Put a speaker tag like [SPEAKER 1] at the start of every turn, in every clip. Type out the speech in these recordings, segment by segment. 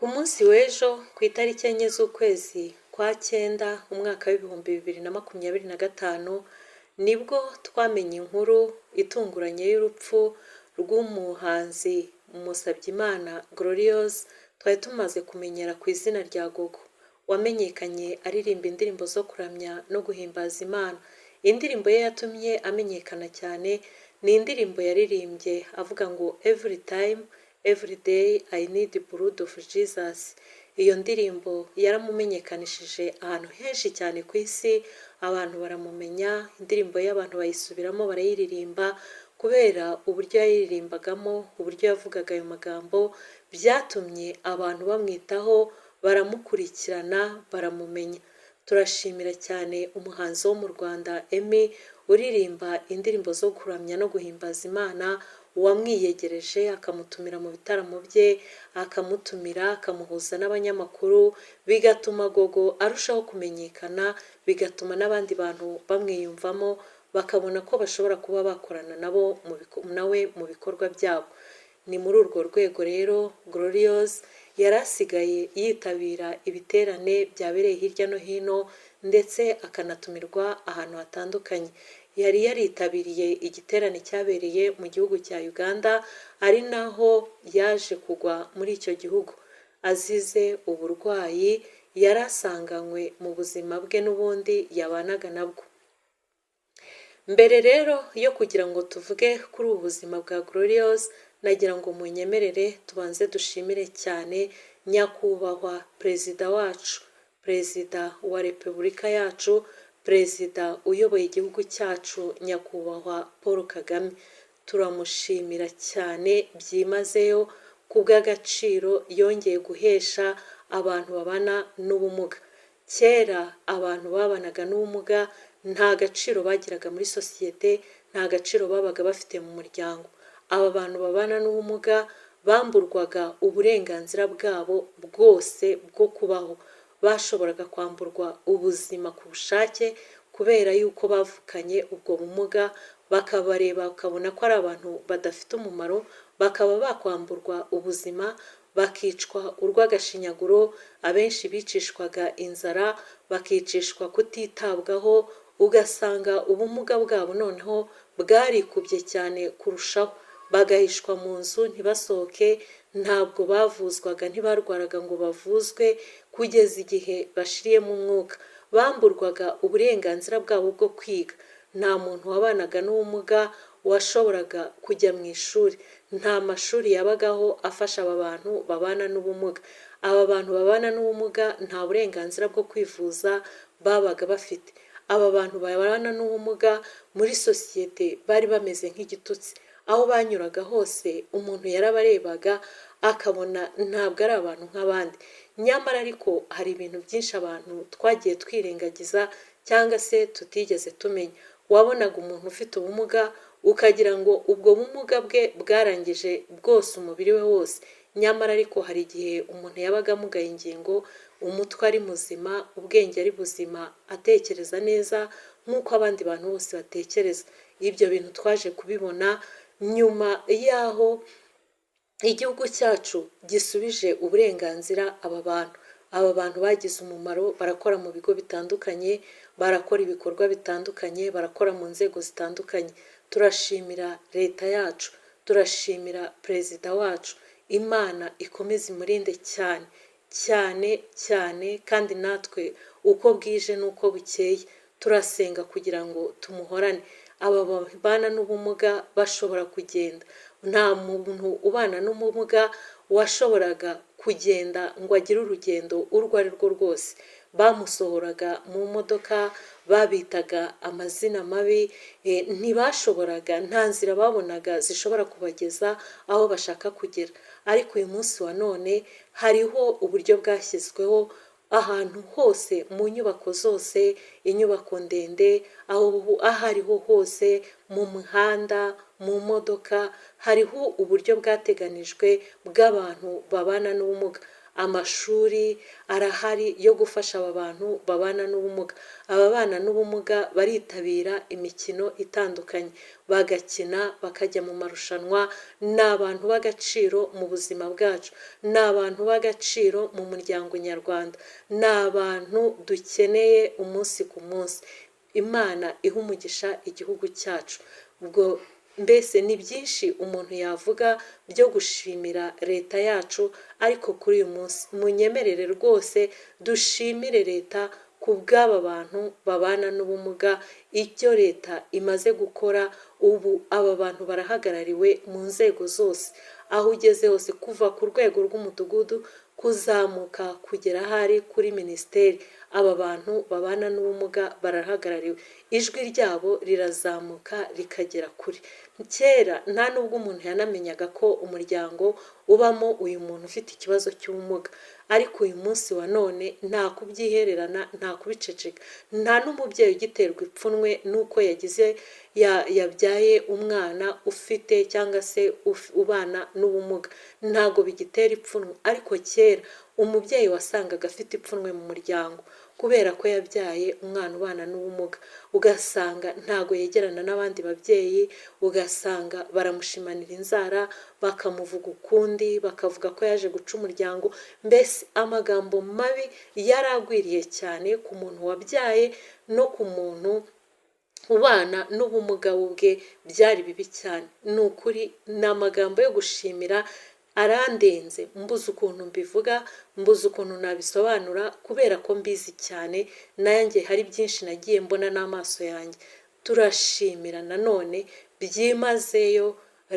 [SPEAKER 1] Ku munsi w'ejo ku itariki 4 z'ukwezi kwa cyenda umwaka w'2025, nibwo twamenye inkuru itunguranye y'urupfu rw'umuhanzi Musabyimana Gloriose, twari tumaze kumenyera ku izina rya Gogo, wamenyekanye aririmba indirimbo zo kuramya no guhimbaza Imana. Indirimbo ye yatumye amenyekana cyane ni indirimbo yaririmbye avuga ngo "Every time, every day I need blood of Jesus". Iyo ndirimbo yaramumenyekanishije ahantu henshi cyane ku isi, abantu baramumenya, indirimbo ye abantu bayisubiramo barayiririmba, kubera uburyo yayiririmbagamo, uburyo yavugaga ayo magambo, byatumye abantu bamwitaho, baramukurikirana, baramumenya. Turashimira cyane umuhanzi wo mu Rwanda Emmy uririmba indirimbo zo kuramya no guhimbaza Imana, wamwiyegereje akamutumira mu bitaramo bye, akamutumira akamuhuza n'abanyamakuru, bigatuma Gogo arushaho kumenyekana, bigatuma n'abandi bantu bamwiyumvamo, bakabona ko bashobora kuba bakorana nabo nawe mu bikorwa byabo. Ni muri urwo rwego rero Gloriose yari asigaye yitabira ibiterane byabereye hirya no hino, ndetse akanatumirwa ahantu hatandukanye. Yari yaritabiriye igiterane cyabereye mu gihugu cya Uganda, ari naho yaje kugwa muri icyo gihugu azize uburwayi yari asanganywe mu buzima bwe n'ubundi yabanaga nabwo. Mbere rero yo kugira ngo tuvuge kuri ubu buzima bwa Gloriose, nagira ngo munyemerere tubanze dushimire cyane nyakubahwa Perezida wacu, Perezida wa Repubulika yacu, Perezida uyoboye igihugu cyacu, nyakubahwa Paul Kagame. Turamushimira cyane byimazeyo ku bw'agaciro yongeye guhesha abantu babana n'ubumuga. Kera abantu babanaga n'ubumuga nta gaciro bagiraga muri sosiyete, nta gaciro babaga bafite mu muryango. Aba bantu babana n'ubumuga bamburwaga uburenganzira bwabo bwose bwo kubaho, bashoboraga kwamburwa ubuzima ku bushake kubera yuko bavukanye ubwo bumuga, bakabareba bakabona ko ari abantu badafite umumaro, bakaba bakwamburwa ubuzima, bakicwa urw'agashinyaguro. Abenshi bicishwaga inzara, bakicishwa kutitabwaho, ugasanga ubumuga bwabo noneho bwarikubye cyane kurushaho, bagahishwa mu nzu ntibasohoke, ntabwo bavuzwaga, ntibarwaraga ngo bavuzwe kugeza igihe bashiriyemo umwuka. Bamburwaga uburenganzira bwabo bwo kwiga. Nta muntu wabanaga n'ubumuga washoboraga kujya mu ishuri, nta mashuri yabagaho afasha aba bantu babana n'ubumuga. Aba bantu babana n'ubumuga nta burenganzira bwo kwivuza babaga bafite. Aba bantu babana n'ubumuga muri sosiyete bari bameze nk'igitutsi. Aho banyuraga hose umuntu yarabarebaga akabona ntabwo ari abantu nk'abandi. Nyamara ariko hari ibintu byinshi abantu twagiye twirengagiza cyangwa se tutigeze tumenya. Wabonaga umuntu ufite ubumuga ukagira ngo ubwo bumuga bwe bwarangije bwose umubiri we wose. Nyamara ariko hari igihe umuntu yabaga amugaye ingingo, umutwe ari muzima, ubwenge ari buzima, atekereza neza nk'uko abandi bantu bose batekereza. Ibyo bintu twaje kubibona nyuma y'aho igihugu cyacu gisubije uburenganzira aba bantu. Aba bantu bagize umumaro, barakora mu bigo bitandukanye, barakora ibikorwa bitandukanye, barakora mu nzego zitandukanye. Turashimira leta yacu, turashimira perezida wacu. Imana ikomeze imurinde cyane cyane cyane, kandi natwe uko bwije n'uko bukeye turasenga kugira ngo tumuhorane. Aba babana n'ubumuga bashobora kugenda. Nta muntu ubana n'ubumuga washoboraga kugenda ngo agire urugendo urwo ari rwo rwose. Bamusohoraga mu modoka, babitaga amazina mabi, ntibashoboraga, nta nzira babonaga zishobora kubageza aho bashaka kugera. Ariko uyu munsi wa none hariho uburyo bwashyizweho ahantu hose, mu nyubako zose, inyubako ndende, aho aho ariho hose, mu muhanda, mu modoka, hariho uburyo bwateganijwe bw'abantu babana n'ubumuga. Amashuri arahari yo gufasha aba bantu babana n'ubumuga. Ababana n'ubumuga baritabira imikino itandukanye, bagakina, bakajya mu marushanwa. Ni abantu b'agaciro mu buzima bwacu, ni abantu b'agaciro mu muryango nyarwanda, ni abantu dukeneye umunsi ku munsi. Imana iha umugisha igihugu cyacu. Ubwo mbese ni byinshi umuntu yavuga byo gushimira leta yacu, ariko kuri uyu munsi munyemerere rwose dushimire leta ku bw'aba bantu babana n'ubumuga, icyo leta imaze gukora. Ubu aba bantu barahagarariwe mu nzego zose, aho ugeze hose, kuva ku rwego rw'umudugudu kuzamuka kugera ahari kuri minisiteri, aba bantu babana n'ubumuga barahagarariwe, ijwi ryabo rirazamuka rikagera kure. Kera nta nubwo umuntu yanamenyaga ko umuryango ubamo uyu muntu ufite ikibazo cy'ubumuga, ariko uyu munsi wa none nta kubyihererana, nta kubiceceka, nta n'umubyeyi ugiterwa ipfunwe n'uko yagize yabyaye umwana ufite cyangwa se ubana n'ubumuga, ntabwo bigitera ipfunwe. Ariko kera umubyeyi wasangaga afite ipfunwe mu muryango kubera ko yabyaye umwana ubana n'ubumuga, ugasanga ntago yegerana n'abandi babyeyi, ugasanga baramushimanira inzara, bakamuvuga ukundi, bakavuga ko yaje guca umuryango. Mbese amagambo mabi yaragwiriye cyane ku muntu wabyaye no ku muntu ubana n'ubumuga bwe, byari bibi cyane. Ni ukuri ni amagambo yo gushimira arandenze, mbuze ukuntu mbivuga, mbuze ukuntu nabisobanura, kubera ko mbizi cyane, nanjye hari byinshi nagiye mbona n'amaso yanjye. Turashimira nanone byimazeyo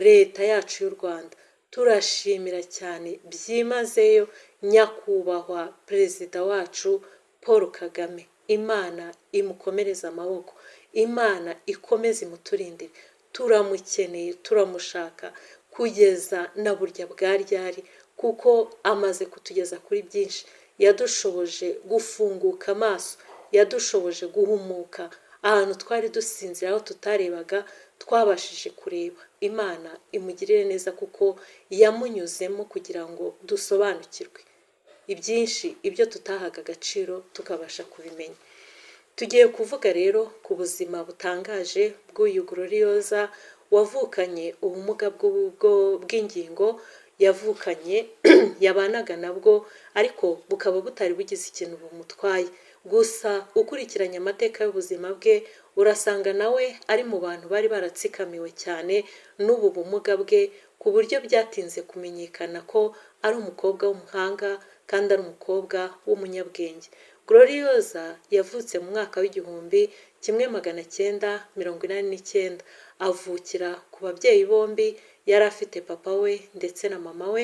[SPEAKER 1] leta yacu y'u Rwanda, turashimira cyane byimazeyo nyakubahwa perezida wacu Paul Kagame. Imana imukomereze amaboko, Imana ikomeze imuturindire, turamukeneye, turamushaka kugeza na burya bwa ryari, kuko amaze kutugeza kuri byinshi. Yadushoboje gufunguka amaso, yadushoboje guhumuka ahantu twari dusinzira, aho tutarebaga twabashije kureba. Imana imugirire neza kuko yamunyuzemo kugira ngo dusobanukirwe ibyinshi, ibyo tutahaga agaciro tukabasha kubimenya. Tugiye kuvuga rero ku buzima butangaje bw'uyu Gloriose wavukanye ubumuga bw'ingingo, yavukanye, yabanaga nabwo, ariko bukaba butari bugize ikintu bumutwaye. Gusa ukurikiranye amateka y'ubuzima bwe, urasanga nawe ari mu bantu bari baratsikamiwe cyane n'ubu bumuga bwe, ku buryo byatinze kumenyekana ko ari umukobwa w'umuhanga kandi ari umukobwa w'umunyabwenge. Gloriose yavutse mu mwaka w'1989, avukira ku babyeyi bombi, yari afite papa we ndetse na mama we,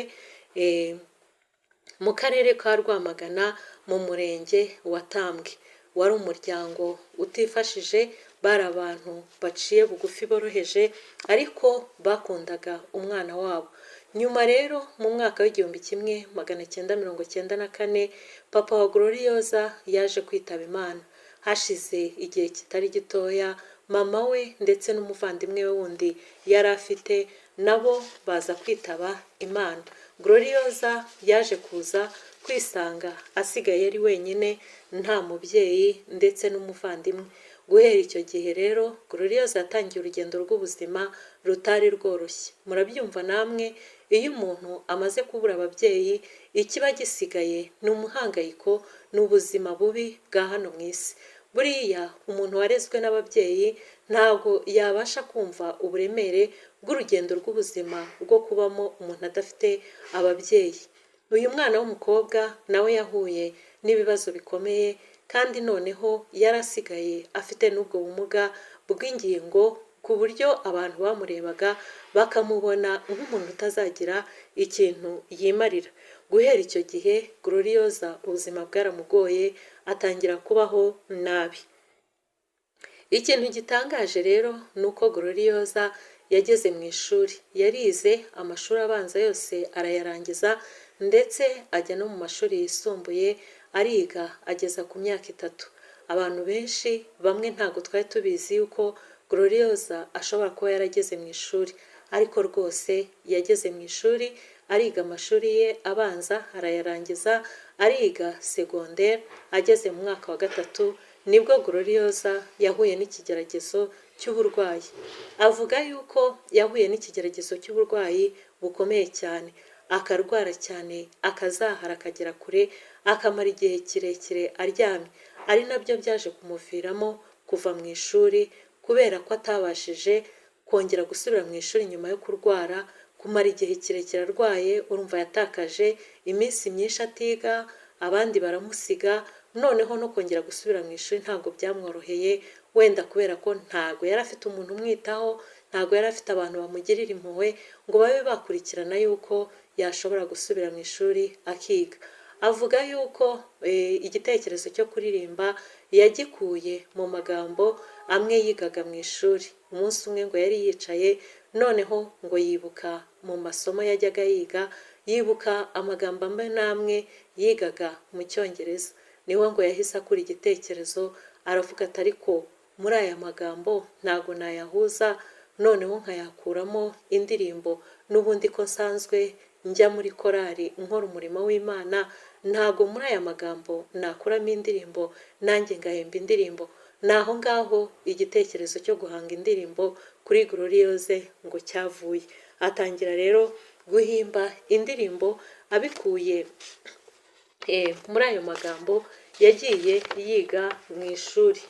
[SPEAKER 1] mu karere ka Rwamagana mu murenge wa Tambwe. Wari umuryango utifashije, bari abantu baciye bugufi boroheje, ariko bakundaga umwana wabo. Nyuma rero mu mwaka w'1994, papa wa Gloriose yaje kwitaba Imana. Hashize igihe kitari gitoya, mama we ndetse n'umuvandimwe we wundi yari afite nabo baza kwitaba Imana. Gloriose yaje kuza kwisanga asigaye ari wenyine, nta mubyeyi ndetse n'umuvandimwe. Guhera icyo gihe rero Gloriose yatangiye urugendo rw'ubuzima rutari rworoshye. Murabyumva namwe, iyo umuntu amaze kubura ababyeyi, ikiba gisigaye ni umuhangayiko, ni ubuzima bubi bwa hano mu isi. Buriya umuntu warezwe n'ababyeyi ntabwo yabasha kumva uburemere bw'urugendo rw'ubuzima bwo kubamo umuntu adafite ababyeyi. Uyu mwana w'umukobwa nawe yahuye n'ibibazo bikomeye, kandi noneho yarasigaye afite n'ubwo bumuga bw'ingingo, ku buryo abantu bamurebaga bakamubona nk'umuntu utazagira ikintu yimarira. Guhera icyo gihe Gloriose ubuzima bwaramugoye, atangira kubaho nabi. Ikintu gitangaje rero ni uko Gloriose yageze mu ishuri, yarize amashuri abanza yose arayarangiza, ndetse ajya no mu mashuri yisumbuye ariga ageza ku myaka 3. Abantu benshi bamwe ntabwo twari tubizi yuko Gloriose ashobora kuba yarageze mu ishuri, ariko rwose yageze mu ishuri. Ariga amashuri ye abanza arayarangiza, ariga segonderi, ageze mu mwaka wa gatatu nibwo Gloriose yahuye n'ikigeragezo cy'uburwayi. Avuga yuko yahuye n'ikigeragezo cy'uburwayi bukomeye cyane, akarwara cyane, akazahara akagera kure, akamara igihe kirekire aryamye, ari nabyo byaje kumuviramo kuva mu ishuri kubera ko atabashije kongera gusubira mu ishuri nyuma yo kurwara, kumara igihe kirekire arwaye. Urumva yatakaje iminsi myinshi atiga, abandi baramusiga, noneho no kongera gusubira mu ishuri ntabwo byamworoheye, wenda kubera ko ntabwo yari afite umuntu umwitaho, ntabwo yari afite abantu bamugirira impuhwe ngo babe bakurikirana yuko yashobora gusubira mu ishuri akiga. Avuga yuko igitekerezo cyo kuririmba yagikuye mu magambo amwe yigaga mu ishuri. Umunsi umwe ngo yari yicaye, noneho ngo yibuka mu masomo yajyaga yiga, yibuka amagambo amwe n'amwe yigaga mu Cyongereza. Niwe ngo yahise akura igitekerezo, aravuga ati ariko muri aya magambo ntabwo nayahuza noneho nkayakuramo indirimbo, n'ubundi ko nsanzwe njya muri korali nkora umurimo w'Imana, ntabwo muri aya magambo nakuramo indirimbo nanjye ngahimba indirimbo. Ni aho ngaho igitekerezo cyo guhanga indirimbo kuri Gloriose ngo cyavuye. Atangira rero guhimba indirimbo abikuye muri ayo magambo yagiye yiga mu ishuri.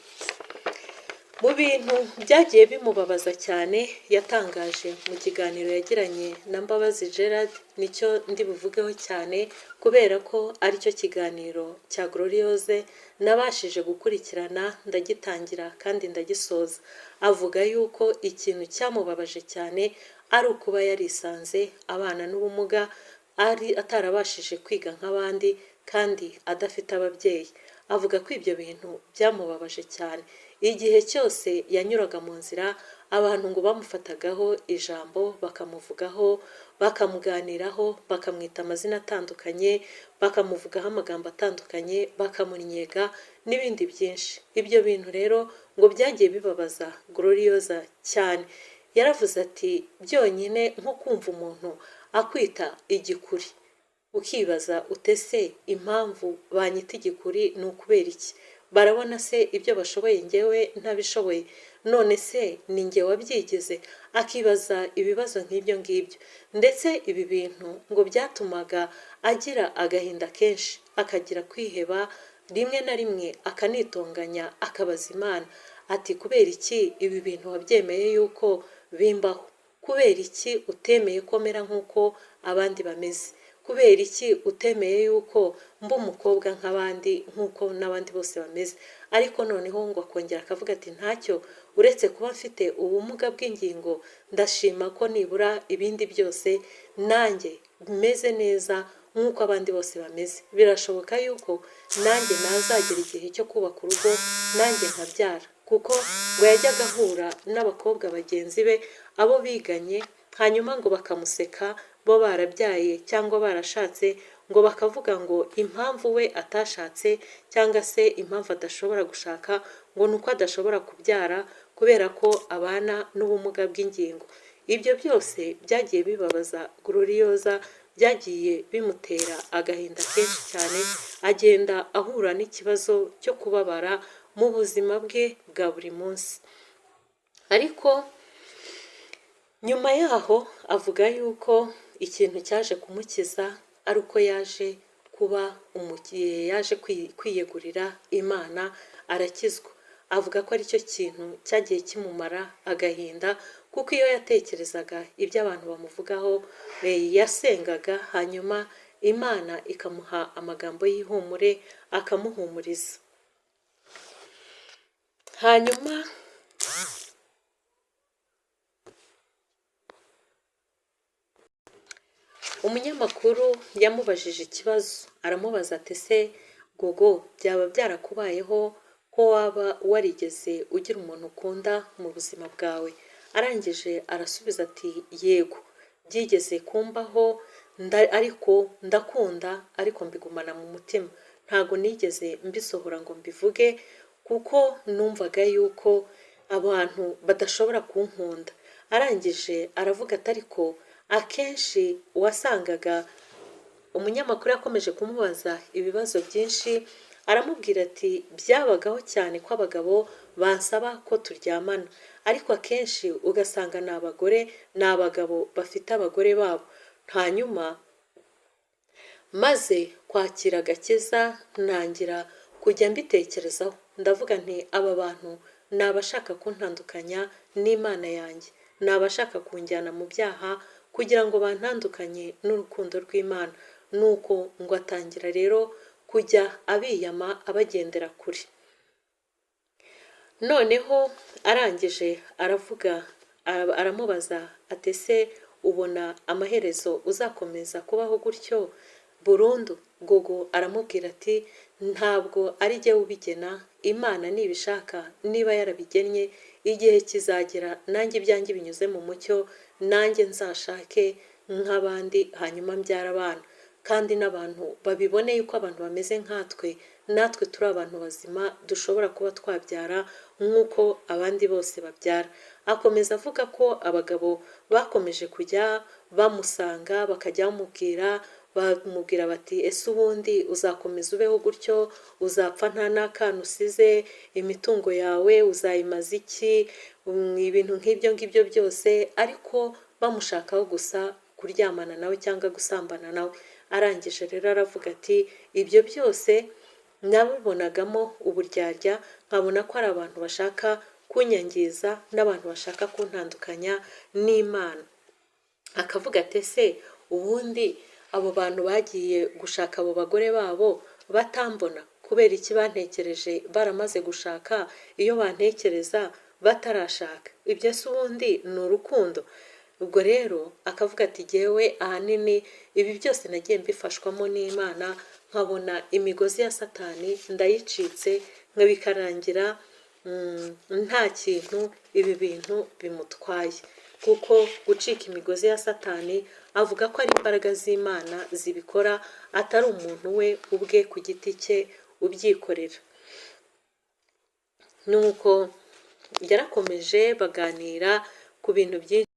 [SPEAKER 1] Mu bintu byagiye bimubabaza cyane yatangaje mu kiganiro yagiranye na Mbabazi Gerard, nicyo ndi buvugeho cyane kubera ko aricyo kiganiro cya Gloriose nabashije gukurikirana, ndagitangira kandi ndagisoza. Avuga yuko ikintu cyamubabaje cyane ari ukuba yarisanze abana n'ubumuga, ari atarabashije kwiga nk'abandi kandi adafite ababyeyi. Avuga ko ibyo bintu byamubabaje cyane. Igihe cyose yanyuraga mu nzira, abantu ngo bamufatagaho ijambo, bakamuvugaho, bakamuganiraho, bakamwita amazina atandukanye, bakamuvugaho amagambo atandukanye, bakamunnyega n'ibindi byinshi. Ibyo bintu rero ngo byagiye bibabaza Gloriose cyane. Yaravuze ati byonyine nko kumva umuntu akwita igikuri, ukibaza utese impamvu banyita igikuri ni ukubera iki? Barabona se ibyo bashoboye njyewe ntabishoboye? None se ni njye wabyigize? Akibaza ibibazo nk'ibyo ngibyo. Ndetse ibi bintu ngo byatumaga agira agahinda kenshi, akagira kwiheba, rimwe na rimwe akanitonganya, akabaza Imana ati kubera iki ibi bintu wabyemeye yuko bimbaho? Kubera iki utemeye ko mera nk'uko abandi bameze? Kubera iki utemeye yuko mba umukobwa nk'abandi nk'uko n'abandi bose bameze? Ariko noneho ngo akongera akavuga ati ntacyo, uretse kuba mfite ubumuga bw'ingingo, ndashima ko nibura ibindi byose nanjye meze neza nk'uko abandi bose bameze. Birashoboka yuko nanjye nazagera igihe cyo kubaka urugo, nanjye nkabyara. Kuko ngo yajyaga ahura n'abakobwa bagenzi be, abo biganye, hanyuma ngo bakamuseka bo barabyaye cyangwa barashatse, ngo bakavuga ngo impamvu we atashatse cyangwa se impamvu adashobora gushaka ngo ni uko adashobora kubyara kubera ko abana n'ubumuga bw'ingingo. Ibyo byose byagiye bibabaza Gloriose, byagiye bimutera agahinda kenshi cyane, agenda ahura n'ikibazo cyo kubabara mu buzima bwe bwa buri munsi. Ariko nyuma yaho avuga yuko ikintu cyaje kumukiza ari uko yaje kuba yaje kwiyegurira Imana arakizwa. Avuga ko aricyo kintu cyagiye kimumara agahinda, kuko iyo yatekerezaga ibyo abantu bamuvugaho yasengaga, hanyuma Imana ikamuha amagambo y'ihumure akamuhumuriza. Hanyuma umunyamakuru yamubajije ikibazo, aramubaza ati ese Gogo byaba byarakubayeho ko waba warigeze ugira umuntu ukunda mu buzima bwawe? Arangije arasubiza ati yego byigeze kumbaho, ariko ndakunda, ariko mbigumana mu mutima, ntago nigeze mbisohora ngo mbivuge kuko numvaga yuko abantu badashobora kunkunda. Arangije aravuga ati ariko Akenshi wasangaga umunyamakuru yakomeje kumubaza ibibazo byinshi, aramubwira ati byabagaho cyane ko abagabo bansaba ko turyamana, ariko akenshi ugasanga ni abagore, ni abagabo bafite abagore babo. Hanyuma maze kwakira agakiza ntangira kujya mbitekerezaho, ndavuga nti aba bantu ni abashaka kuntandukanya n'Imana yanjye, ni abashaka kunjyana mu byaha kugira ngo bantandukanye n'urukundo rw'Imana. Nuko ngo atangira rero kujya abiyama abagendera kure. Noneho arangije aravuga, aramubaza ati ese ubona amaherezo uzakomeza kubaho gutyo burundu? Gogo aramubwira ati ntabwo ari jye ubigena, Imana nibishaka, niba yarabigennye, igihe kizagera nanjye ibyanjye binyuze mu mucyo, nanjye nzashake nk'abandi, hanyuma mbyare abana, kandi n'abantu babibone yuko abantu bameze nkatwe, natwe turi abantu bazima dushobora kuba twabyara nk'uko abandi bose babyara. Akomeza avuga ko abagabo bakomeje kujya bamusanga, bakajya bamubwira bati ese ubundi uzakomeza ubeho gutyo, uzapfa nta n'akana usize, imitungo yawe uzayimaza iki, ibintu nk'ibyo ngibyo byose, ariko bamushakaho gusa kuryamana nawe cyangwa gusambana nawe. Arangije rero aravuga ati ibyo byose nabibonagamo uburyarya, nkabona ko ari abantu bashaka kunyangiza n'abantu bashaka kuntandukanya n'Imana. Akavuga ati ese ubundi abo bantu bagiye gushaka abo bagore babo batambona, kubera iki bantekereje baramaze gushaka, iyo bantekereza batarashaka? Ibyo se ubundi ni urukundo? Ubwo rero akavuga ati jyewe ahanini ibi byose nagiye mbifashwamo n'Imana, nkabona imigozi ya Satani ndayicitse, bikarangira nta kintu ibi bintu bimutwaye. Kuko gucika imigozi ya Satani avuga ko ari imbaraga z'Imana zibikora, atari umuntu we ubwe ku giti cye ubyikorera. Nuko yarakomeje baganira ku bintu byinshi.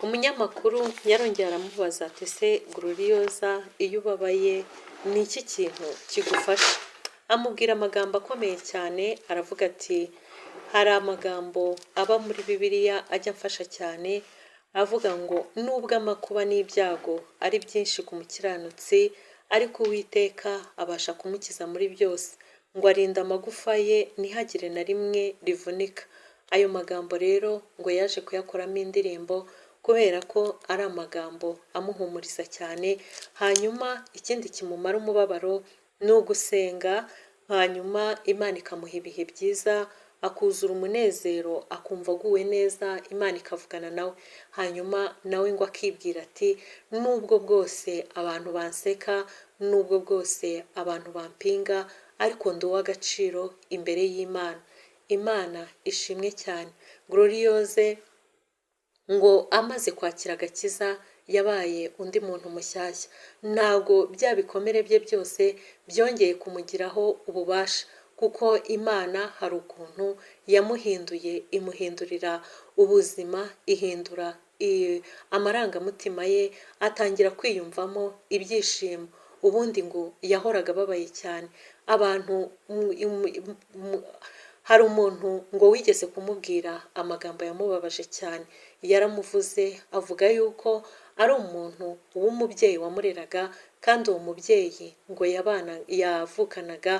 [SPEAKER 1] Umunyamakuru yarongeye aramubaza ati ese Gloriose iyo ubabaye ni iki kintu kigufasha? Amubwira amagambo akomeye cyane, aravuga ati hari amagambo aba muri Bibiliya ajya amfasha cyane, avuga ngo nubwo amakuba n'ibyago ari byinshi ku mukiranutsi, ariko Uwiteka abasha kumukiza muri byose, ngo arinda amagufa ye ntihagire na rimwe rivunika. Ayo magambo rero ngo yaje kuyakoramo indirimbo kubera ko ari amagambo amuhumuriza cyane. Hanyuma ikindi kimumara umubabaro ni ugusenga, hanyuma Imana ikamuha ibihe byiza, akuzura umunezero, akumva aguwe neza, Imana ikavugana nawe. Hanyuma nawe ngo akibwira ati nubwo bwose abantu banseka, nubwo bwose abantu bampinga, ariko ndi uw'agaciro imbere y'Imana. Imana ishimwe cyane. Gloriose ngo amaze kwakira agakiza yabaye undi muntu mushyashya, ntabwo bya bikomere bye byose byongeye kumugiraho ububasha, kuko Imana hari ukuntu yamuhinduye, imuhindurira ubuzima, ihindura amarangamutima ye, atangira kwiyumvamo ibyishimo. Ubundi ngo yahoraga ababaye cyane. Abantu, hari umuntu ngo wigeze kumubwira amagambo yamubabaje cyane, yaramuvuze avuga yuko ari umuntu w'umubyeyi wamureraga, kandi uwo mubyeyi ngo yabana yavukanaga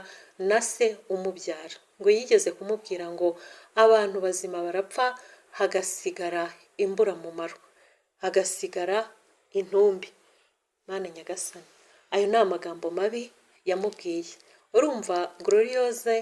[SPEAKER 1] na se umubyara. Ngo yigeze kumubwira ngo abantu bazima barapfa hagasigara imburamumaro, hagasigara intumbi. Mana nyagasani, ayo ni amagambo mabi yamubwiye. Urumva Gloriose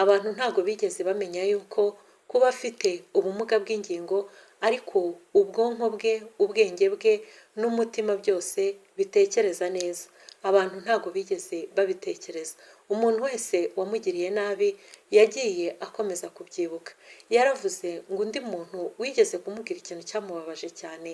[SPEAKER 1] abantu ntabwo bigeze bamenya yuko kuba afite ubumuga bw'ingingo, ariko ubwonko bwe, ubwenge bwe n'umutima byose bitekereza neza. Abantu ntabwo bigeze babitekereza. Umuntu wese wamugiriye nabi yagiye akomeza kubyibuka. Yaravuze ngo undi muntu wigeze kumubwira ikintu cyamubabaje cyane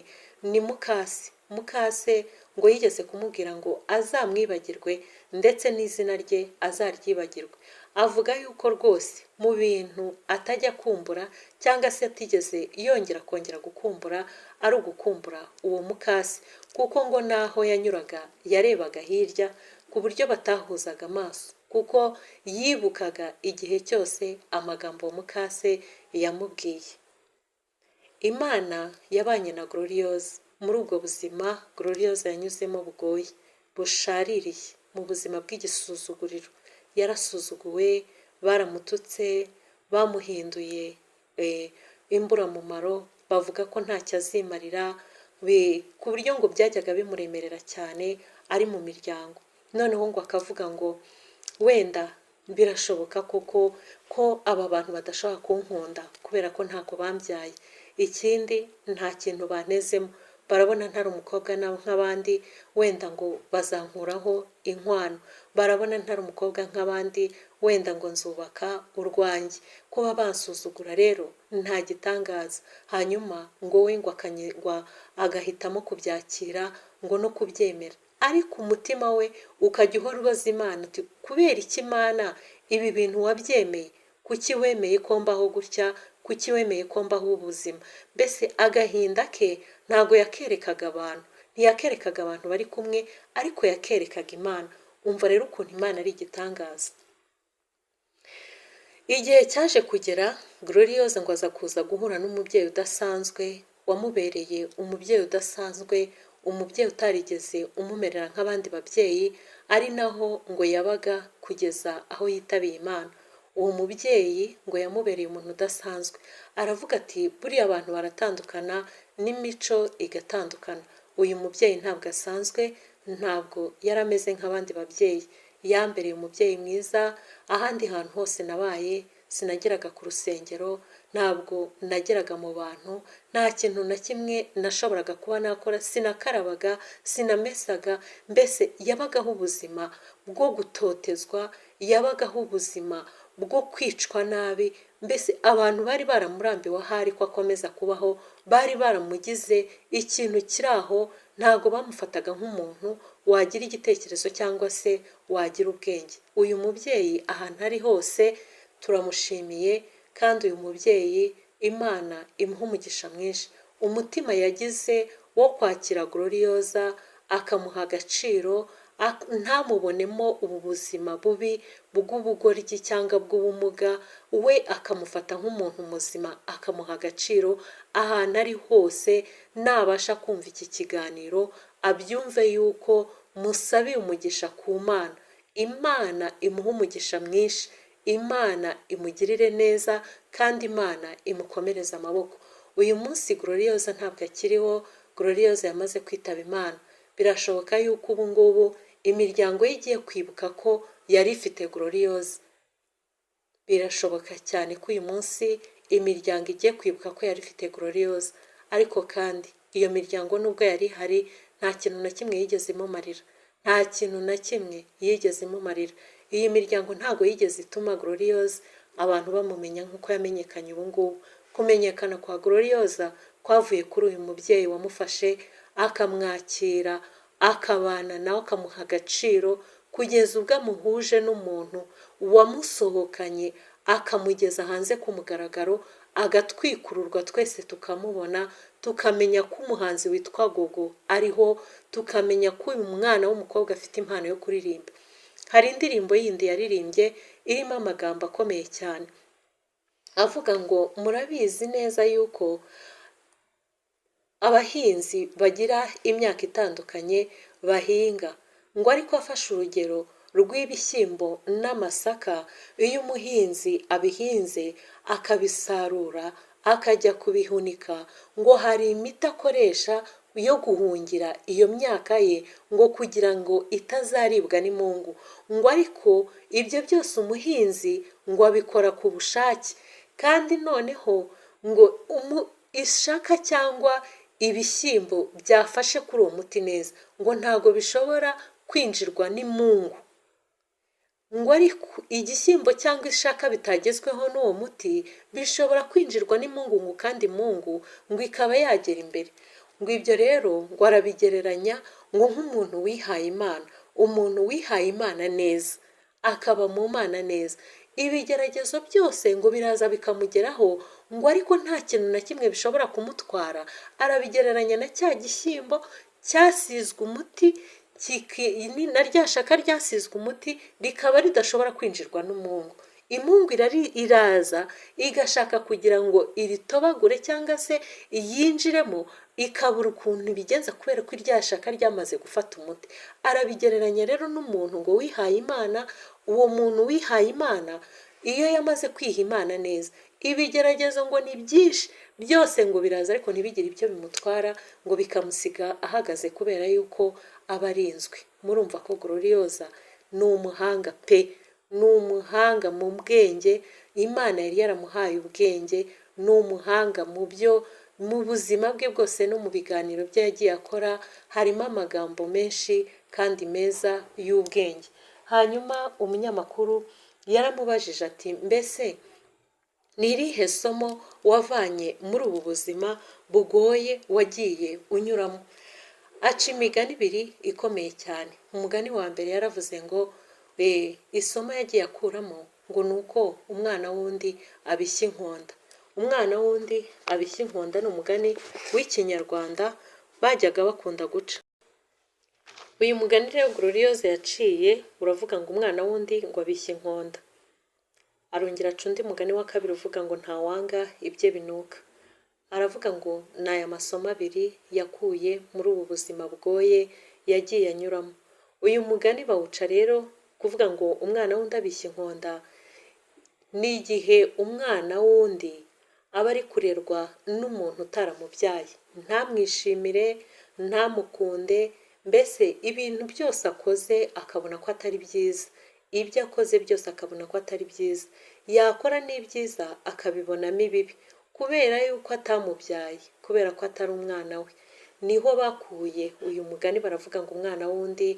[SPEAKER 1] ni mukase. Mukase ngo yigeze kumubwira ngo azamwibagirwe, ndetse n'izina rye azaryibagirwe. Avuga yuko rwose mu bintu atajya akumbura cyangwa se atigeze yongera kongera gukumbura ari ugukumbura uwo mukase, kuko ngo n'aho yanyuraga yarebaga hirya ku buryo batahuzaga amaso, kuko yibukaga igihe cyose amagambo uwo mukase yamubwiye. Imana yabanye na Gloriose muri ubwo buzima Gloriose yanyuzemo bugoye, bushaririye, mu buzima bw'igisuzuguriro. Yarasuzuguwe, baramututse, bamuhinduye imburamumaro, bavuga ko ntacyo azimarira, ku buryo ngo byajyaga bimuremerera cyane ari mu miryango. Noneho ngo akavuga ngo wenda birashoboka koko ko aba bantu badashobora kunkunda kubera ko ntako bambyaye, ikindi nta kintu bantezemo, barabona ntari umukobwa nk'abandi, wenda ngo bazankuraho inkwano, barabona ntari umukobwa nk'abandi, wenda ngo nzubaka urwanjye, kuba bansuzugura rero nta gitangaza. Hanyuma ngo we ngo akanyegwa agahitamo kubyakira ngo no kubyemera, ariko umutima we ukajya uhora ubaza Imana uti kubera iki Imana ibi bintu wabyemeye, kuki wemeye ko mbaho gutya, kuki wemeye ko mbaho ubuzima? Mbese agahinda ke ntabwo yakerekaga abantu, ntiyakerekaga abantu bari kumwe, ariko yakerekaga Imana. Umva rero ukuntu Imana ari igitangaza. Igihe cyaje kugera Gloriose ngo aza kuza guhura n'umubyeyi udasanzwe, wamubereye umubyeyi udasanzwe, umubyeyi utarigeze umumerera nk'abandi babyeyi, ari naho ngo yabaga kugeza aho yitabiye Imana. Uwo mubyeyi ngo yamubereye umuntu udasanzwe, aravuga ati buriya abantu baratandukana n'imico igatandukana, uyu mubyeyi ntabwo asanzwe, ntabwo yari ameze nk'abandi babyeyi, yambereye umubyeyi mwiza, ahandi hantu hose nabaye sinageraga ku rusengero, ntabwo nageraga mu bantu, nta kintu na kimwe nashoboraga kuba nakora, sinakarabaga, sinamesaga, mbese yabagaho ubuzima bwo gutotezwa, yabagaho ubuzima bwo kwicwa nabi, mbese abantu bari baramurambiwe ahari ko akomeza kubaho, bari baramugize ikintu kiri aho, ntabwo bamufataga nk'umuntu wagira igitekerezo cyangwa se wagira ubwenge. Uyu mubyeyi ahantu ari hose turamushimiye, kandi uyu mubyeyi Imana imuha umugisha mwinshi. Umutima yagize wo kwakira Gloriose akamuha agaciro, ntamubonemo ubu buzima bubi bw'ubugoryi cyangwa bw'ubumuga, we akamufata nk'umuntu muzima, akamuha agaciro ahantu ari hose. Nabasha kumva iki kiganiro abyumve yuko musabiye umugisha ku Mana, Imana imuhe umugisha mwinshi, Imana imugirire neza, kandi Imana imukomereze amaboko. Uyu munsi Gloriose ntabwo akiriho, Gloriose yamaze kwitaba Imana. Birashoboka yuko ubu ngubu imiryango ye igiye kwibuka ko yari ifite Gloriose. Birashoboka cyane ko uyu munsi imiryango igiye kwibuka ko yari ifite Gloriose, ariko kandi iyo miryango nubwo yari ihari nta kintu na kimwe yigeze imumarira, nta kintu na kimwe yigeze imumarira. Iyi miryango ntabwo yigeze ituma Gloriose abantu bamumenya nk'uko yamenyekanye ubu ngubu. Kumenyekana kwa Gloriose kwavuye kuri uyu mubyeyi wamufashe akamwakira, akabana nawe, akamuha agaciro, kugeza ubwo amuhuje n'umuntu wamusohokanye akamugeza hanze ku mugaragaro, agatwikururwa twese tukamubona, tukamenya ko umuhanzi witwa Gogo ariho, tukamenya ko uyu mwana w'umukobwa afite impano yo kuririmba. Hari indirimbo yindi yaririmbye irimo amagambo akomeye cyane, avuga ngo murabizi neza yuko abahinzi bagira imyaka itandukanye bahinga, ngo ariko afashe urugero rw'ibishyimbo n'amasaka, iyo umuhinzi abihinze akabisarura akajya kubihunika, ngo hari imiti akoresha yo guhungira iyo myaka ye ngo kugira ngo itazaribwa n'imungu, ngo ariko ibyo byose umuhinzi ngo abikora ku bushake, kandi noneho ngo ishaka cyangwa ibishyimbo byafashe kuri uwo muti neza ngo ntabwo bishobora kwinjirwa n'imungu, ngo ariko igishyimbo cyangwa ishaka bitagezweho n'uwo muti bishobora kwinjirwa n'imungu, ngo kandi imungu ngo ikaba yagera imbere. Ngo ibyo rero ngo arabigereranya ngo nk'umuntu wihaye Imana, umuntu wihaye Imana neza akaba mu Mana neza, Ibigeragezo byose ngo biraza bikamugeraho, ngo ariko nta kintu na kimwe bishobora kumutwara. Arabigereranya na cya gishyimbo cyasizwe umuti, na rya shaka ryasizwe umuti, rikaba ridashobora kwinjirwa n'umungu. Imungu iraza igashaka kugira ngo iritobagure cyangwa se iyinjiremo, ikabura ukuntu ibigenza kubera ko irya shaka ryamaze gufata umuti. Arabigereranya rero n'umuntu ngo wihaye Imana. Uwo muntu wihaye Imana, iyo yamaze kwiha Imana neza, ibigeragezo ngo ni byinshi, byose ngo biraza ariko ntibigire ibyo bimutwara, ngo bikamusiga ahagaze kubera yuko aba arinzwe. Murumva ko Gloriose ni umuhanga pe, ni umuhanga mu bwenge. Imana yari yaramuhaye ubwenge. Ni umuhanga mu byo mu buzima bwe bwose, no mu biganiro bye yagiye akora harimo amagambo menshi kandi meza y'ubwenge. Hanyuma umunyamakuru yaramubajije ati: "Mbese ni irihe somo wavanye muri ubu buzima bugoye wagiye unyuramo?" Aca imigani ibiri ikomeye cyane. Umugani wa mbere yaravuze ngo isomo yagiye akuramo ngo ni uko umwana w'undi abishya inkonda. Umwana w'undi abishya inkonda ni umugani w'Ikinyarwanda bajyaga bakunda guca. Uyu mugani rero Gloriose yaciye uravuga ngo umwana w'undi ngo abishya inkonda. Arongera aca undi mugani wa kabiri uvuga ngo ntawanga ibye binuka. Aravuga ngo ni aya masomo abiri yakuye muri ubu buzima bugoye yagiye anyuramo. Uyu mugani bawuca rero kuvuga ngo umwana w'undi abishya inkonda, ni igihe umwana w'undi aba ari kurerwa n'umuntu utaramubyaye, ntamwishimire, ntamukunde, mbese ibintu byose akoze akabona ko atari byiza, ibyo akoze byose akabona ko atari byiza, yakora n'ibyiza akabibonamo ibibi, kubera yuko atamubyaye, kubera ko atari umwana we. Niho bakuye uyu mugani, baravuga ngo umwana w'undi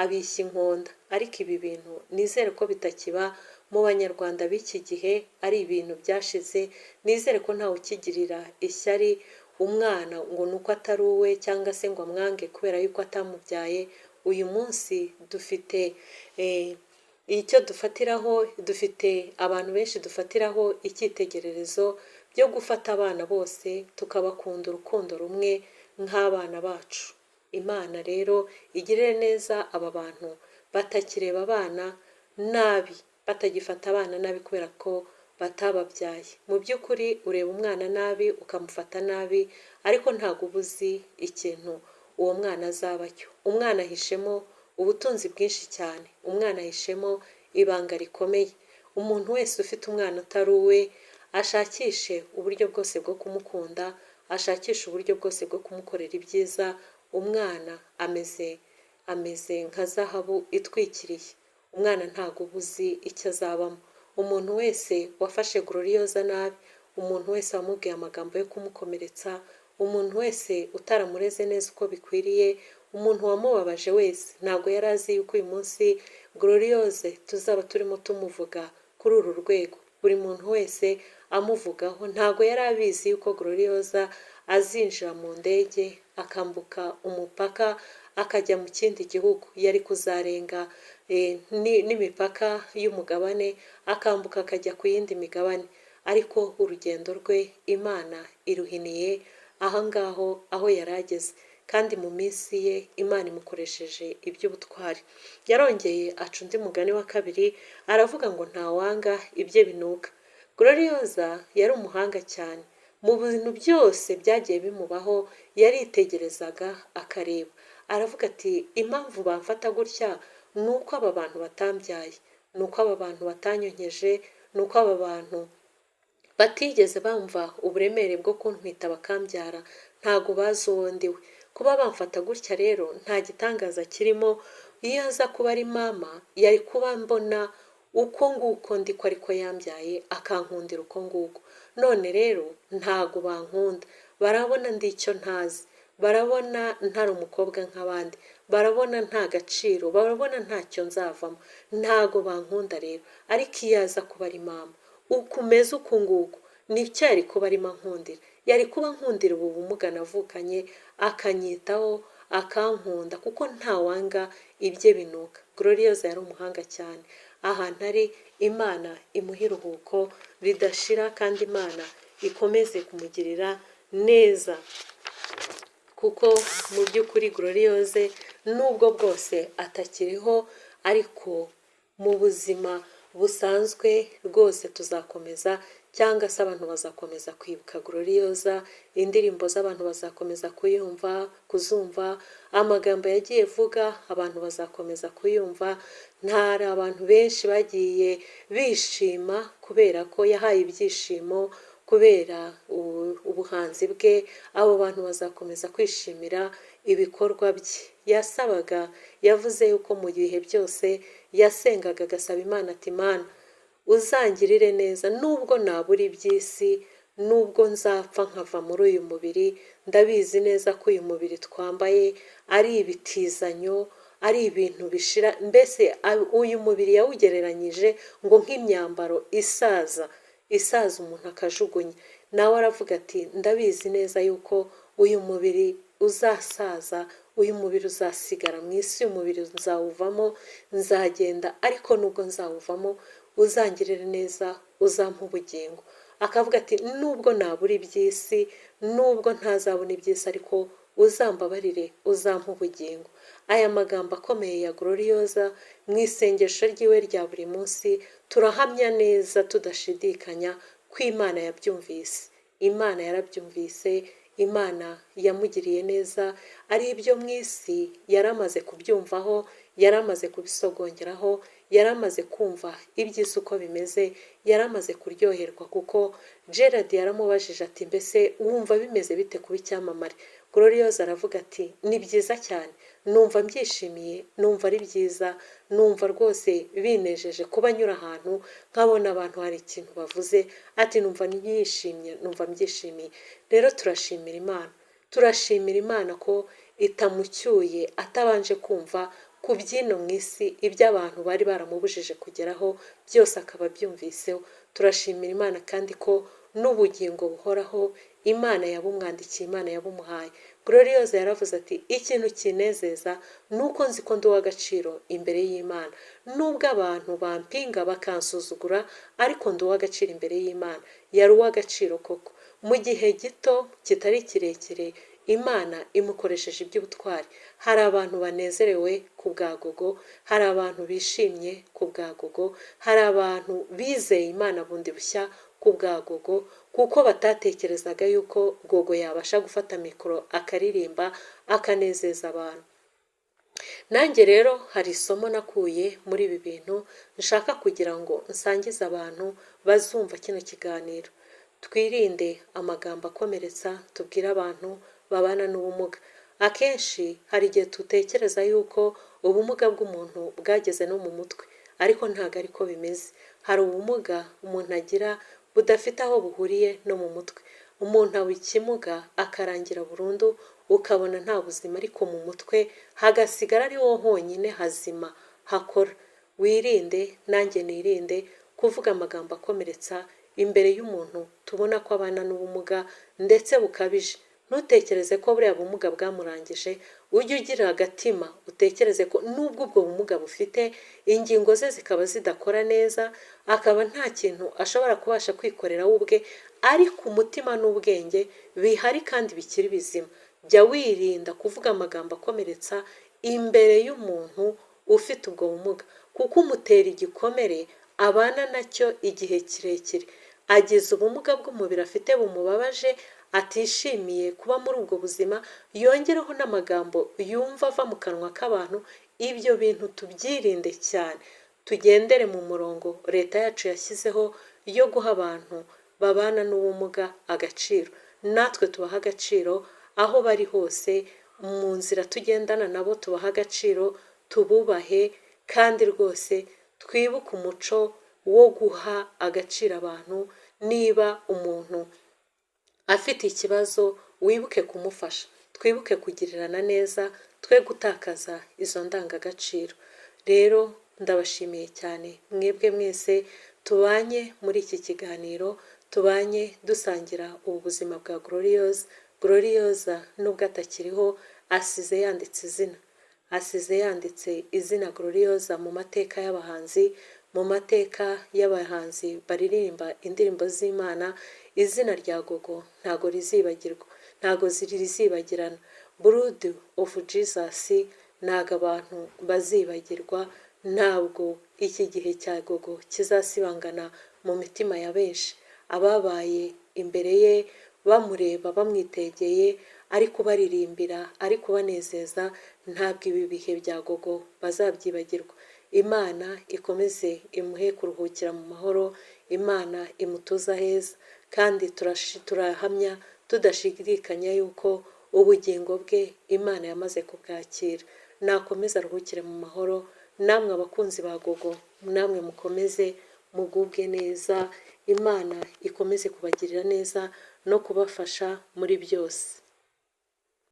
[SPEAKER 1] abishya inkonda. Ariko ibi bintu nizere ko bitakiba mu Banyarwanda b'iki gihe, ari ibintu byashize. Nizere ko ntawe ukigirira ishyari umwana ngo ni uko atari uwe, cyangwa se ngo amwange kubera yuko atamubyaye. Uyu munsi dufite icyo dufatiraho, dufite abantu benshi dufatiraho icyitegererezo byo gufata abana bose tukabakunda urukundo rumwe nk'abana bacu. Imana rero igirire neza aba bantu batakireba abana nabi, batagifata abana nabi kubera ko batababyaye. Mu by'ukuri ureba umwana nabi, ukamufata nabi, ariko ntabwo uba uzi ikintu uwo mwana azaba cyo. Umwana ahishemo ubutunzi bwinshi cyane, umwana ahishemo ibanga rikomeye. Umuntu wese ufite umwana utari uwe ashakishe uburyo bwose bwo kumukunda, ashakishe uburyo bwose bwo kumukorera ibyiza. Umwana ameze nka zahabu itwikiriye. Umwana ntabwo uba uzi icyo azabamo. Umuntu wese wafashe Gloriose nabi, umuntu wese wamubwiye amagambo yo kumukomeretsa, umuntu wese utaramureze neza uko bikwiriye, umuntu wamubabaje wese, ntabwo yari azi yuko uyu munsi Gloriose tuzaba turimo tumuvuga kuri uru rwego, buri muntu wese amuvugaho. Ntabwo yari abizi yuko Gloriose azinjira mu ndege, akambuka umupaka, akajya mu kindi gihugu. Yari kuzarenga n'imipaka y'umugabane, akambuka akajya ku yindi migabane, ariko urugendo rwe Imana iruhiniye aho ngaho aho yari ageze, kandi mu minsi ye Imana imukoresheje iby'ubutwari. Yarongeye aca undi mugani wa kabiri, aravuga ngo ntawanga ibye binuka. Gloriose yari umuhanga cyane. Mu bintu byose byagiye bimubaho yaritegerezaga akareba, aravuga ati: "Impamvu bamfata gutya ni uko aba bantu batambyaye, ni uko aba bantu batanyonkeje, ni uko aba bantu batigeze bumva uburemere bwo kuntwita bakambyara, ntago bazi uwo ndiwe. Kuba bamfata gutya rero nta gitangaza kirimo. Iyo aza kuba ari mama, yari kuba mbona uko nguko ndi, ko ariko yambyaye akankundira uko nguko. None rero ntago bankunda, barabona ndi icyo ntazi, barabona ntari umukobwa nk'abandi, barabona nta gaciro, barabona ntacyo nzavamo, ntago bankunda rero. Ariko iyo aza kuba ari mama, uko umeze uku nguku nicyo yari kuba arimo ankundira, yari kuba ankundira ubu bumuga navukanye, akanyitaho." akankunda, kuko ntawanga ibye binuka. Gloriose yari umuhanga cyane. Ahantu ari, Imana imuhe iruhuko ridashira, kandi Imana ikomeze kumugirira neza, kuko mu by'ukuri Gloriose nubwo bwose atakiriho, ariko mu buzima busanzwe rwose tuzakomeza, cyangwa se abantu bazakomeza kwibuka Gloriose. Indirimbo z'abantu bazakomeza kuyumva, kuzumva, amagambo yagiye avuga abantu bazakomeza kuyumva. Ntari abantu benshi bagiye bishima kubera ko yahaye ibyishimo kubera ubuhanzi bwe. Abo bantu bazakomeza kwishimira ibikorwa bye. Yasabaga, yavuze yuko mu bihe byose yasengaga agasaba Imana ati: "Imana, uzangirire neza, nubwo nabura iby'isi, nubwo nzapfa nkava muri uyu mubiri, ndabizi neza ko uyu mubiri twambaye ari ibitizanyo, ari ibintu bishira." Mbese uyu mubiri yawugereranyije ngo nk'imyambaro isaza, isaza umuntu akajugunya. Nawe aravuga ati: "Ndabizi neza yuko uyu mubiri uzasaza, uyu mubiri uzasigara mu isi, uyu mubiri nzawuvamo, nzagenda, ariko nubwo nzawuvamo uzangirire neza, uzampa ubugingo." Akavuga ati: "Nubwo nabura iby'isi, nubwo ntazabona iby'isi, ariko uzambabarire, uzampa ubugingo." Aya magambo akomeye ya Gloriose mu isengesho ryiwe rya buri munsi, turahamya neza tudashidikanya ko Imana yabyumvise. Imana yarabyumvise, Imana yamugiriye neza. Ari ibyo mu isi yari amaze kubyumvaho, yari amaze kubisogongeraho, yari amaze kumva iby'isi uko bimeze, yari amaze kuryoherwa, kuko Gerard yaramubajije ati: "Mbese wumva bimeze bite kuba icyamamare?" Gloriose aravuga ati: "Ni byiza cyane, numva mbyishimiye, numva ari byiza, numva rwose binejeje kuba nyura ahantu nkabona abantu hari ikintu bavuze." Ati: "Numva nishimye, numva mbyishimiye." Rero turashimira Imana, turashimira Imana ko itamucyuye atabanje kumva ku by'ino mu isi, ibyo abantu bari baramubujije kugeraho byose akaba abyumviseho. Turashimira Imana kandi ko n'ubugingo buhoraho Imana yabumwandikiye, Imana yabumuhaye. Gloriose yaravuze ati: "Ikintu kinezeza ni uko nzi ko ndi uw'agaciro imbere y'Imana. Nubwo abantu bampinga bakansuzugura, ariko ndi uw'agaciro imbere y'Imana." Yari uw'agaciro koko. Mu gihe gito kitari kirekire, Imana imukoresheje iby'ubutwari. Hari abantu banezerewe ku bwa Gogo, hari abantu bishimye ku bwa Gogo, hari abantu bizeye Imana bundi bushya ku bwa Gogo, kuko batatekerezaga yuko Gogo yabasha gufata mikoro akaririmba akanezeza abantu. Nanjye rero hari isomo nakuye muri ibi bintu nshaka kugira ngo nsangize abantu bazumva kino kiganiro. Twirinde amagambo akomeretsa tubwire abantu babana n'ubumuga. Akenshi hari igihe dutekereza yuko ubumuga bw'umuntu bwageze no mu mutwe, ariko ntabwo ariko bimeze. Hari ubumuga umuntu agira budafite aho buhuriye no mu mutwe. Umuntu aba ikimuga akarangira burundu, ukabona nta buzima, ariko mu mutwe hagasigara ari ho honyine hazima hakora. Wirinde, nanjye nirinde kuvuga amagambo akomeretsa imbere y'umuntu tubona ko abana n'ubumuga ndetse bukabije. Ntutekereze ko buriya bumuga bwamurangije. Ujye ugira agatima, utekereze ko nubwo ubwo bumuga bufite, ingingo ze zikaba zidakora neza, akaba nta kintu ashobora kubasha kwikorera we ubwe, ariko umutima n'ubwenge bihari kandi bikiri bizima. Jya wirinda kuvuga amagambo akomeretsa imbere y'umuntu ufite ubwo bumuga, kuko umutera igikomere abana nacyo igihe kirekire. Agize ubumuga bw'umubiri afite bumubabaje, atishimiye kuba muri ubwo buzima, yongereho n'amagambo yumva ava mu kanwa k'abantu. Ibyo bintu tubyirinde cyane, tugendere mu murongo leta yacu yashyizeho yo guha abantu babana n'ubumuga agaciro. Natwe tubaha agaciro aho bari hose, mu nzira tugendana nabo tubaha agaciro, tububahe, kandi rwose twibuke umuco wo guha agaciro abantu. Niba umuntu afite ikibazo, wibuke kumufasha. Twibuke kugirirana neza, twe gutakaza izo ndangagaciro. Rero ndabashimiye cyane mwebwe mwese tubanye muri iki kiganiro, tubanye dusangira ubu buzima bwa Gloriose. Gloriose nubwo atakiriho, Asize yanditse izina, asize yanditse izina Gloriose mu mateka y'abahanzi, mu mateka y'abahanzi baririmba indirimbo z'Imana. Izina rya Gogo ntago rizibagirwa, ntago rizibagirana. Blood of Jesus ntago abantu bazibagirwa, ntabwo iki gihe cya Gogo kizasibangana mu mitima ya benshi. Ababaye imbere ye bamureba, bamwitegeye, ari kubaririmbira, ari kubanezeza, ntabwo ibi bihe bya Gogo bazabyibagirwa. Imana ikomeze imuhe kuruhukira mu mahoro, Imana imutuze aheza, kandi turahamya tudashidikanya yuko ubugingo bwe Imana yamaze kubwakira. Nakomeze aruhukire mu mahoro. Namwe abakunzi ba Gogo, namwe mukomeze mugubwe neza, Imana ikomeze kubagirira neza no kubafasha muri byose.